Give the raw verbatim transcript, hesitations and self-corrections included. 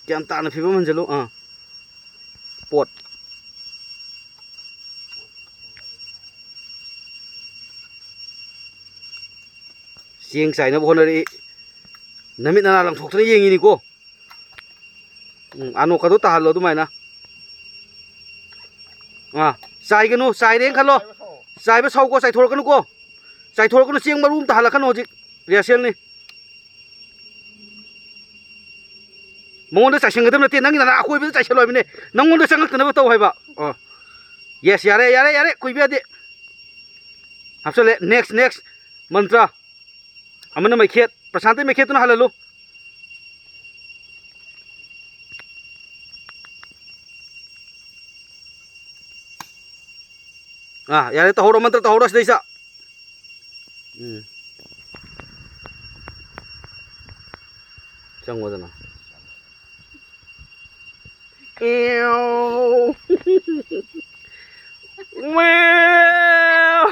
ꯒ꯭ꯌꯥꯟ ꯇꯥꯅ ꯐꯤꯕꯝ ꯍꯟꯖꯜꯂꯨ꯫ ꯑꯥ꯫ ꯄꯣꯠ꯫ ꯆꯦꯡ ꯆꯥꯏꯅꯕ ꯍꯣꯠꯅꯔꯛꯏ꯫ ꯅꯃꯤꯠ ꯅꯅꯥ ꯂꯪꯊꯣꯛꯇꯅ ꯌꯦꯡꯉꯤꯅꯤꯀꯣ꯫ ꯎꯝ, ꯑꯅꯣꯛꯀꯗꯣ ꯇꯥꯍꯜꯂꯣ ꯑꯗꯨꯃꯥꯏꯅ꯫ ꯑꯥ, ꯆꯥꯏꯒꯅꯨ, ꯆꯥꯏꯔꯦꯅ ꯈꯜꯂꯣ꯫ ꯆꯥꯏꯕ ꯁꯥꯎꯀꯣ, ꯆꯥꯏꯊꯣꯔꯛꯀꯅꯨꯀꯣ꯫ ꯆꯥꯏꯊꯣꯔꯛꯀꯅꯨ, ꯆꯦꯡ ꯃꯔꯨ ꯑꯝꯇ ꯍꯜꯂꯛꯀꯅꯨ ꯍꯧꯖꯤꯛ꯫ ꯔꯤꯍꯔꯁꯦꯜꯅꯤ꯫ ꯃꯉꯣꯟꯗ ꯆꯥꯏꯁꯤꯟꯒꯗꯕ ꯅꯠꯇꯦ, ꯅꯪꯒꯤ ꯅꯅꯥ ꯑꯀꯣꯏꯕꯗ ꯆꯥꯏꯁꯤꯜꯂꯣ ꯍꯥꯏꯕꯅꯦ꯫ ꯅꯪꯉꯣꯟꯗ ꯆꯪꯉꯛꯇꯅꯕ ꯇꯧ ꯍꯥꯏꯕ꯫ ꯑꯣ꯫ ꯌꯦꯁ, ꯌꯥꯔꯦ, ꯌꯥꯔꯦ, ꯌꯥꯔꯦ, ꯀꯨꯏꯕ ꯌꯥꯗꯦ꯫ ꯍꯥꯞꯆꯜꯂꯦ꯫ Next, next. ꯃꯟꯇ꯭ꯔ꯫ ꯑꯃꯅ ꯃꯩꯈꯦꯠ, ꯄ꯭ꯔꯁꯥꯟꯇꯩ ꯃꯩꯈꯦꯠꯇꯨꯅ ꯍꯜꯍꯜꯂꯨ꯫ ꯑꯥ, ꯌꯥꯔꯦ, ꯇꯧꯍꯧꯔꯣ, ꯃꯟꯇ꯭ꯔ ꯇꯧꯍꯧꯔꯣ ꯁꯤꯗꯩꯁꯤꯗ꯫ ꯎꯝ꯫ ꯆꯪꯉꯣꯗꯅ꯫ ꯑꯦꯎ꯫ ꯃꯦꯎ꯫